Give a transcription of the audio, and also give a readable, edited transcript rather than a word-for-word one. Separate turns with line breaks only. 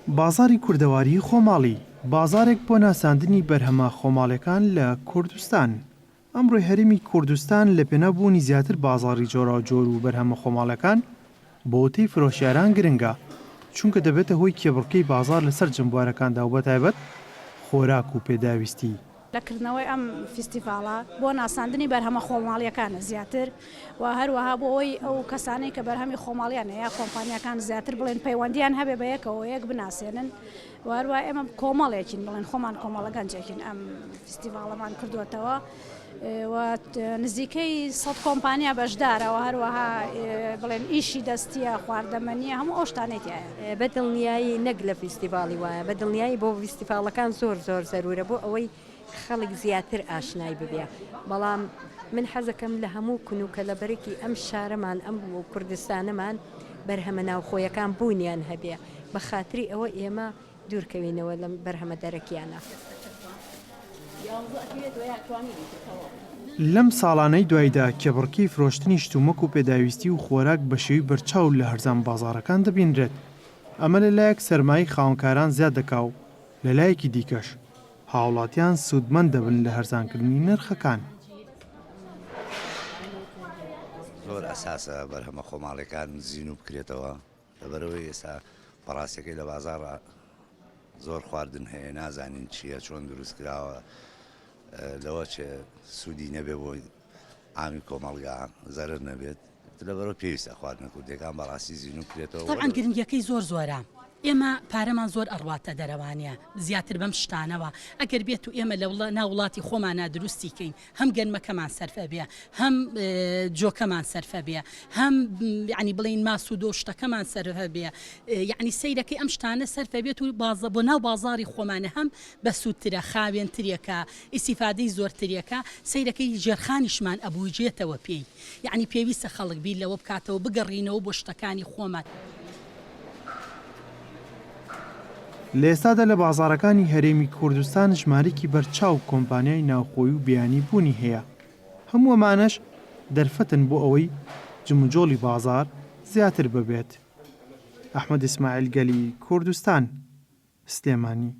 بازاڕی کوردەواری خۆماڵی، بازاڕێک بۆ ناساندنی بەرهەمە خۆماڵیەکان لە کوردستان. ئەمڕۆی هەرێمی کوردستان لە پێناو بوونی زیاتر بازاڕی جۆراوجۆر و بەرهەمە خۆماڵیەکان بە وتەی فرۆشیاران گرنگە، چونکە دەبێتە هۆی کێبڕکێی بازاڕ لە سەرجەم بوارەکاندا و بەتایبەت خۆراک و پێداویستی.
لە کردنەوەی ئەم فیستیڤاڵە بۆ ناساندنی بەرهەمە خۆماڵییەکانە زیاتر و هەروەها بۆ ئەوەی ئەو کەسانەی کە بەرهەمی خۆماڵیان هەیە کۆمپانیاکان زیاتر بڵێن پەیوەندیان هەبێ بە یەکەوە یەک بناسێنن و هەروە ئێمە کۆمەڵێکین بڵێن خۆمان کۆمەڵە گەنجێکین ئەم فیستیڤاڵەمان کردووەتەوە. و نزیکەی سەد کۆمپانیا بەشدارە و هەروەها بڵێن ئیشی دەستیە خواردەمەنیە هەموو ئەو شتانەی تیایە.
بە دڵنیایی نەک لە فیستیڤاڵی وایە بە دڵنیایی بۆ ڤیستیڤاڵەکان زۆر زۆر زەرورە بۆ ئەوەی خەڵک زیاتر ئاشنای ببێ بەڵام من حەزەکەم لە هەموو کون و کەلەبەرێکی ئەم شارەمان ئەم کوردستانەمان بەرهەمە ناوخۆیەکان بوونیان هەبێ بە خاتری ئەوە ئێمە دوورکەوینەوە لەم بەرهەمە دەرەکیانە.
لەم ساڵانەی دوایدا کێبڕکێی فرۆشتنی شتومەک و پێداویستی و خۆراک بە شێوی بەرچاو لە هەرزان بازاڕەکان دەبینرێت، ئەمە لە لایەک سەرمایەی خاوەنکاران زیاد دەکا و لە لایەکی دیکەش هاوڵاتیان سوودمەند دەبن لە هەرزانکردنی نرخەکان.
زۆر ئەساسە بەرهەمە خۆماڵیەکان زینوو بکرێتەوە. لەبەرئەوەی ئێستا بەڕاستیەکەی لە بازاڕا زۆر خواردن هەیە نازانین چییە چۆن دروست کراوە لەوە چێ سوودی نەبێ بۆ عامی کۆمەڵگا زەرەر نەبێت لەبەرەوە پێویستە خواردنە کوردیەکان بەڕاستی زینوو بکرێتەوە.
تەبعەن گرنگیەکەی زۆر زۆرە ئێمە پارەمان زۆر ئەڕواتە دەرەوانە زیاتر بەم شتانەوە ئەگەر بێت و ئێمە لە ناو وڵاتی خۆمانا دروستی کەین هەم گەنمەکەمان سەرف ئەبێ هەم جۆکەمان سەرف ئەبێ هەم یعنی بڵێین ماس و دۆ شتەکەمان سەرف ئەبێ یعنی سەیرەکەی ئەم شتانە سەرف ئەبێت و بازە بۆ ناو بازاری خۆمانە هەم بەسوودترە خاوێنترێکە ئیسیفادەی زۆرترێکە سەیرەکەی ژێرخانیشمان ئەبووجێتەوە پێی یعنی پێویستە خەڵک بیر لەوە بکاتەوە بگەڕینەوە بۆ شتەکانی خۆمان.
لە ئێستادا لە بازاڕەکانی هەرێمی کوردستان ژمارەیەکی بەرچاو کۆمپانیای ناوخۆیی و بیانی بوونی هەیە، هەموو ئەمانەش دەرفەتن بۆ ئەوەی جموجۆڵی بازاڕ زیاتر ببێت. ئەحمەد ئیسماعیل گەلی کوردستان، سلێمانی.